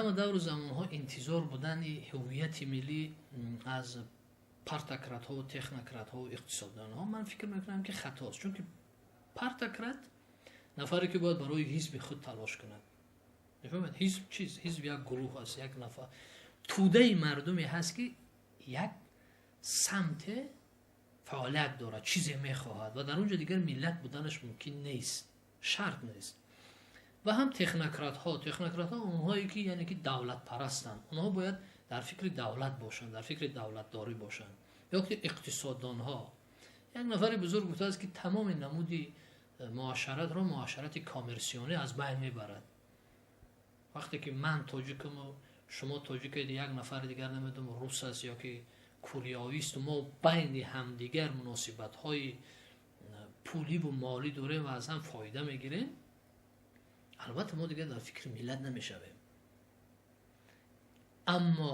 Ҳама давру замонҳо интизор будани ҳуввияти миллӣ аз партократҳову технократҳову иқтисоддонҳо, ман фикр мекунам, ки хатост, чунки партократ нафаре, ки бояд барои ҳизби худ талош кунад. Мефаҳмед, ҳизб чиз? Ҳизб як гурӯҳ аст, як нафар, тӯдаи мардуме ҳаст, ки як самте фаъолият дорад, чизе мехоҳад ва дар он ҷо дигар миллат буданаш мумкин нест, шарт нест. Ва ҳам технократҳо. Технократҳо онҳое, ки, яъне ки, давлатпарастанд, онҳо бояд дар фикри давлат бошанд, дар фикри давлатдорӣ бошанд. Ё ки иқтисоддонҳо. Як нафари бузург гуфтааст, ки тамоми намуди муошаратро муошарати коммерсионӣ аз байн мебарад. Вақте ки ман тоҷикаму шумо тоҷикед, як нафари дигар, намедонам, рус аст ё ки кореоисту мо байни ҳамдигар муносибатҳои пуливу молӣ дорем ва аз ҳам фоида мегирем, албатта, мо дигар дар фикри миллат намешавем. Аммо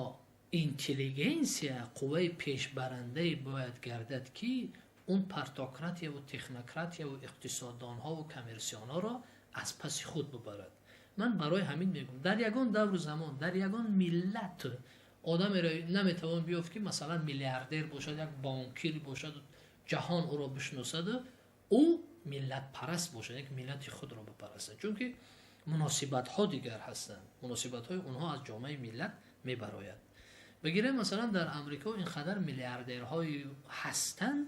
интеллигенсия қувваи пешбарандае бояд гардад, ки он партократияву технократияву иқтисоддонҳову коммерсионҳоро аз паси худ бубарад. Ман барои ҳамин мегӯям, дар ягон давру замон, дар ягон миллат одамеро наметавон биёфт, ки, масалан, миллиардер бошад, як бонкир бошад, ҷаҳон ӯро бишносаду ӯ миллатпараст бошад, як миллати худро бипарастад, чунки муносибатҳо дигар ҳастанд, муносибатҳои онҳо аз ҷомеаи миллат мебарояд. Бигирем, масалан, дар Амрико ин қадар миллиардерҳои ҳастанд,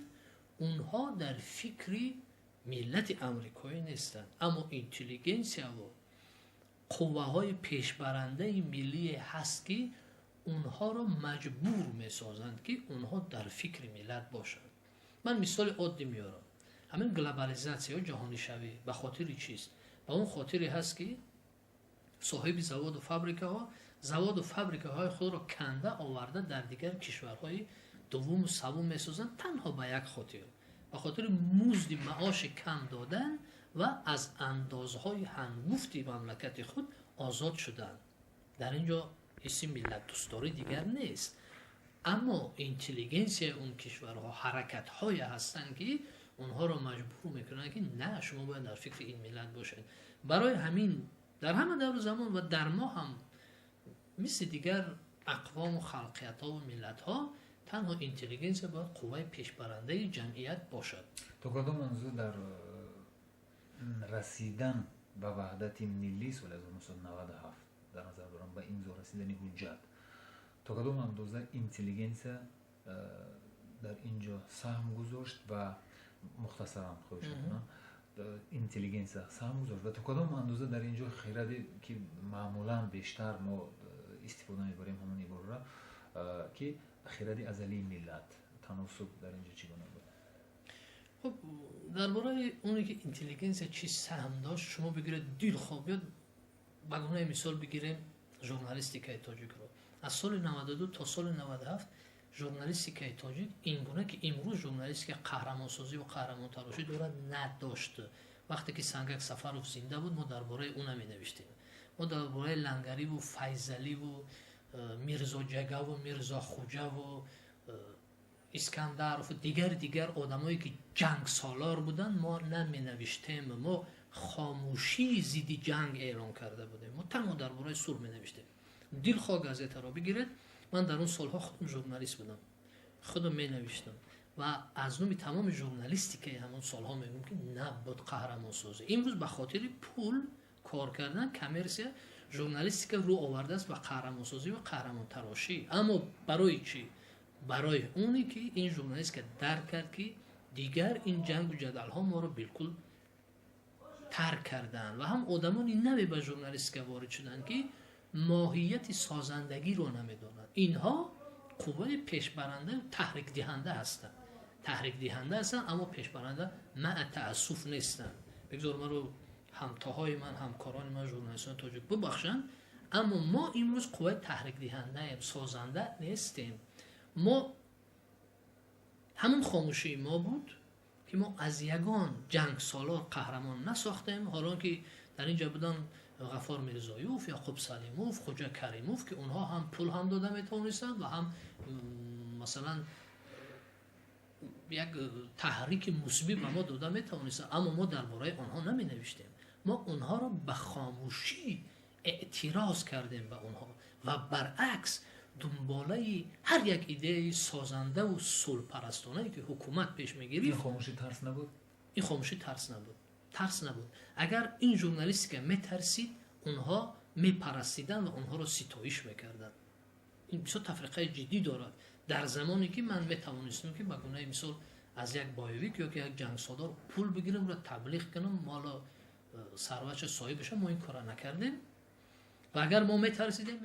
онҳо дар фикри миллати амрикоӣ нестанд, аммо интеллигенсияву қувваҳои пешбарандаи миллие ҳаст, ки онҳоро маҷбур месозанд, ки онҳо дар фикри миллат бошанд. Ман мисоли оддӣ меорам. Ҳамин глобализатсия ё ҷаҳонишавӣ ба хотири чист? Ба он хотире ҳаст, ки соҳиби заводу фабрикаҳо заводу фабрикаҳои худро канда оварда дар дигар кишварҳои дуввуму саввум месозанд, танҳо ба як хотир: ба хотири музди маоши кам додан ва аз андозҳои ҳангуфти мамлакати худ озод шудан. Дар ин ҷо ҳисси миллатдӯстдорӣ дигар нест, аммо интеллигенсияи он кишварҳо, ҳаракатҳое ҳастанд, ки онҳоро маҷбур мекунанд, ки на, шумо бояд дар фикри ин миллат бошед. Барои ҳамин дар ҳама давру замон ва дар мо ҳам, мисли дигар ақвому халқиятҳову миллатҳо, танҳо интеллигенсия бояд қувваи пешбарандаи ҷамъият бошад. То кадом андоза дар расидан ба ваҳдати миллӣ соли 1997, дар назар дорам ба имзо расидани ҳуҷҷат, то кадом андоза интеллигенсия дар ин ҷо саҳм гузошт ва мухтасаран хоҳиш мекунам, интеллигенсия саҳм гузошт ва то кадом андоза дар ин ҷо хираде, ки маъмулан бештар мо истифода мебарем ҳамон ибораро, ки хиради азалии миллат, таносуб дар ин ҷо чӣ гуна буд? Хуб, дар бораи оне ки интеллигенсия чӣ саҳм дошт, шумо бигиред, дилхоҳ биёд, ба гунаи мисол бигирем журналистикаи тоҷикро. Аз соли 92 то соли 97 журналистикаи тоҷик ин гуна, ки имрӯз журналистика қаҳрамонсозӣ ва қаҳрамонтарошӣ дорад, надошт. Вақте ки Сангак Сафаров зинда буд, мо дар бораи ӯ наменавиштем. Мо дар бораи Лангариву Файзаливу Мирзо Ҷагаву Мирзо Хуҷаву Искандарову дигар дигар одамое, ки ҷангсолор буданд, мо наменавиштем. Мо хомӯшии зидди ҷанг эълон карда будем. Мо танҳо дар бораи сулҳ менавиштем. Дилхоҳ газетаро бигиред. Ман дар он солҳо худам журналист будам, худам менавиштам ва аз номи тамоми журналистикаи ҳамон солҳо мегӯям, ки набуд қаҳрамонсозӣ. Имрӯз ба хотири пул кор кардан, коммерсия, журналистика рӯ овардааст ба қаҳрамонсозӣ ва қаҳрамонтарошӣ. Аммо барои чӣ? Барои оне ки ин журналистика дарк кард, ки дигар ин ҷангу ҷадалҳо моро билкул тарк карданд ва ҳам одамони наве ба журналистика ворид шуданд, ки моҳияти созандагиро намедонанд. Инҳо қувваи пешбарандаю таҳрикдиҳанда ҳастанд, таҳрикдиҳанда ҳастанд, аммо пешбаранда, маа таассуф, нестанд. Бигзор маро ҳамтоҳои ман, ҳамкорони ман, журналистони тоҷик бубахшанд, аммо мо имрӯз қувваи таҳрикдиҳандаем, созанда нестем. Мо ҳамон хомӯшии мо буд, ки мо аз ягон ҷангсолор қаҳрамон насохтем, ҳолон ки дар ин ҷо буданд Ғафор Мирзоюв, Яқуб Салимов, Хуҷа Каримов, ки онҳо ҳам пул ҳам дода метавонистанд ва ҳам, масалан, як таҳрики мусбӣ ба мо дода метавонистанд, аммо мо дар бораи онҳо наменавиштем. Мо онҳоро ба хомӯшӣ Эътироз кардем ба онҳо ва баръакс дунболаи ҳар як идеяи созандаву сулҳпарастонае, ки ҳукумат пеш мегирифт. Ин хомӯшӣ тарс набуд? Ин хомӯшӣ тарс набуд, тарс набуд. Агар ин журналистика метарсид, онҳо мепарастиданд ва онҳоро ситоиш мекарданд. Ин бисёр тафриқаи ҷиддӣ дорад. Дар замоне ки ман метавонистам, ки ба гунаи мисол аз як боевик ё ки як ҷангсолор пул бигирам ва таблиғ кунам, молу сарватша соҳиб бишам, мо ин корро накардем. Ва агар мо метарсидем.